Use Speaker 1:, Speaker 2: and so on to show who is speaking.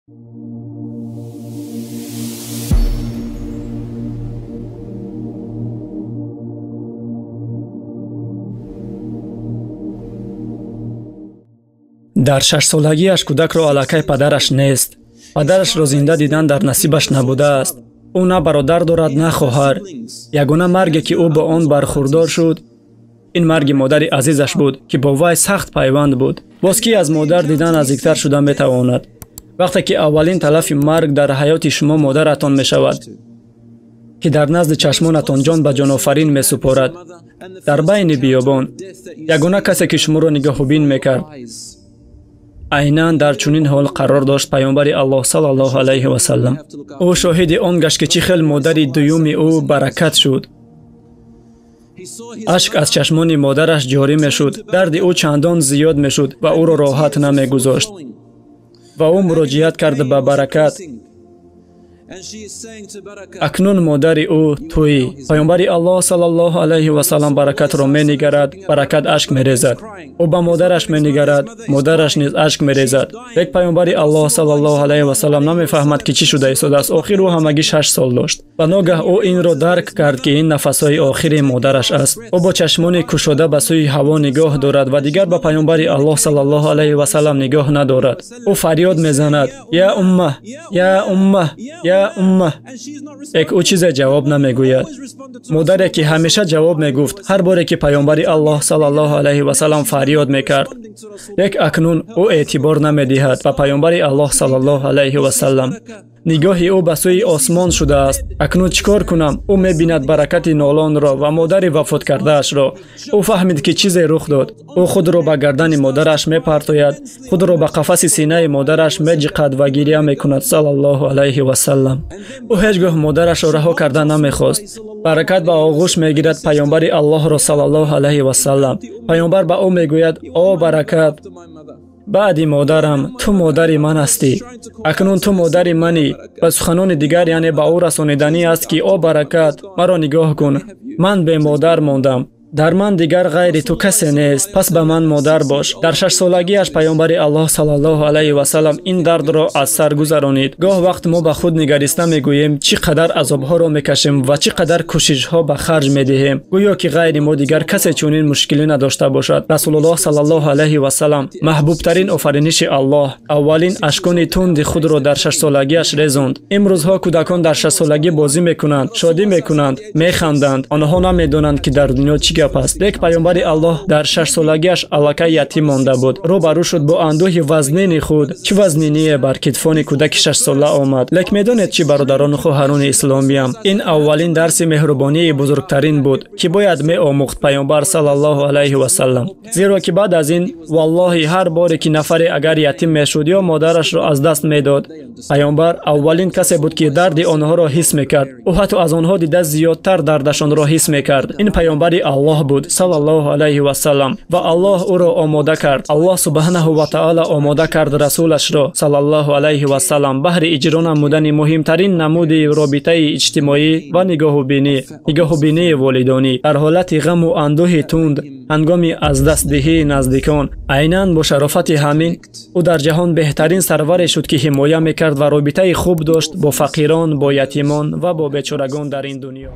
Speaker 1: Дар шашсолагиаш кӯдакро аллакай падараш нест. Падарашро зинда дидан дар насибаш набудааст. Ӯ на бародар дорад, на хоҳар. Ягона марге ки ӯ бо он бархурдор шуд, ин марги модари азизаш буд, ки бо вай сахт пайванд буд. Боз ки аз модар дидан наздиктар шуда метавонад? Вақте ки аввалин талафи марг дар ҳаёти шумо модаратон мешавад, ки дар назди чашмонатон ҷон ба ҷонофарин месупорад, дар байни биёбон ягона касе ки шуморо нигоҳубин мекард, айнан дар чунин ҳол қарор дошт Паёмбари Аллоҳ саллаллоҳу алайҳи васаллам. Ӯ шоҳиди он гашт, ки чӣ хел модари дуюми ӯ Баракат шуд. Ашк аз чашмони модараш ҷорӣ мешуд, дарди ӯ чандон зиёд мешуд ва ӯро роҳат намегузошт. Ва ӯ муроҷиат кард ба Баракат. Акнун модари ӯ туӣ. Паёмбари Аллоҳ саллаллоҳу алайҳи васаллам Баракатро менигарад, Баракат ашк мерезад. Ӯ ба модараш менигарад, модараш низ ашк мерезад. Лек Паёмбари Аллоҳ саллаллоҳу алайҳи васаллам намефаҳмад, ки чӣ шуда истодааст. Охир ӯ ҳамагӣ 6 сол дошт. Ва ногаҳ ӯ инро дарк кард, ки ин нафасҳои охири модараш аст. Ӯ бо чашмони кушода ба сӯи ҳаво нигоҳ дорад ва дигар ба Паёмбари Аллоҳ саллаллоҳу алайҳи васаллам нигоҳ надорад. Ӯ фарёд мезанад: Я умма, я умма, я умма. Эк ӯ чизе ҷавоб намегӯяд. Модаре ки ҳамеша ҷавоб мегуфт ҳар боре ки Паёмбари Аллоҳ саллаллоҳу алайҳи васаллам фарёд мекард, лек акнун ӯ эътибор намедиҳад ба Паёмбари Аллоҳ саллаллоҳу алайҳи васаллам. Нигоҳи ӯ ба сӯи осмон шудааст. Акнун чӣ кор кунам? Ӯ мебинад Баракати нолонро ва модари вафоткардаашро. Ӯ фаҳмид, ки чизе рух дод. Ӯ худро ба гардани модараш мепартояд, худро ба қафаси синаи модараш меҷиқад ва гиря мекунад саллаллоҳу алайҳи васаллам. Ӯ ҳеҷ гоҳ модарашро раҳо карда намехост. Баракат ба оғӯш мегирад Паёмбари Аллоҳро саллаллоҳу алайҳи васаллам. Паёмбар ба ӯ мегӯяд: О Баракат, баъди модарам ту модари ман ҳастӣ. Акнун ту модари манӣ. Ба суханони дигар, яъне ба ӯ расониданӣ аст, ки о Баракат, маро нигоҳ кун, ман бемодар мондам, дар ман дигар ғайри ту касе нест, пас ба ман модар бош. Дар шашсолагиаш Паёмбари Аллоҳ саллаллоҳу алайҳи васаллам ин дардро аз сар гузаронид. Гоҳ вақт мо ба худ нигариста мегӯем, чӣ қадар азобҳоро мекашем ва чӣ қадар кӯшишҳо ба харҷ медиҳем, гӯё ки ғайри мо дигар касе чунин мушкилӣ надошта бошад. Расулуллоҳ саллаллоҳу алайҳи васаллам, маҳбубтарин офариниши Аллоҳ, аввалин ашкони тунди худро дар шашсолагиаш резонд. Имрӯзҳо кӯдакон дар шашсолагӣ бозӣ мекунанд, шодӣ мекунанд, механданд. Онҳо намедонанд, ки дар дунё чӣ гап аст. Лек Паёмбари Аллоҳ дар шашсолагиаш аллакай ятим монда буд. Рӯ ба рӯ шуд бо андӯҳи вазнини худ. Чӣ вазниние бар китфони кӯдаки шашсола омад. Лек медонед чӣ, бародарону хоҳарони исломиям, ин аввалин дарси меҳрубонии бузургтарин буд, ки бояд меомӯхт Паёмбар саллаллоҳу алайҳи васаллам. Зеро ки баъд аз ин, валлоҳи, ҳар боре ки нафаре агар ятим мешуд ё модарашро аз даст медод, Паёмбар аввалин касе буд, ки дарди онҳоро ҳис мекард. Ӯ ҳатто аз онҳо дида зиёдтар дардашонро ҳис мекард. Ин Паёмбари Аллоҳ буд саллаллоҳу алайҳи васаллам, ва Аллоҳ ӯро омода кард. Аллоҳ субҳанаҳу ва таъола омода кард расулашро саллаллоҳу алайҳи васаллам баҳри иҷро намудани муҳимтарин намуди робитаи иҷтимоӣ ва нигоҳубинии волидонӣ дар ҳолати ғаму андӯҳи тунд, ҳангоми аз дастдиҳии наздикон. Айнан бо шарофати ҳамин ӯ дар ҷаҳон беҳтарин сарваре шуд, ки ҳимоя мекард ва робитаи хуб дошт бо фақирон, бо ятимон ва бо бечорагон дар ин дунё.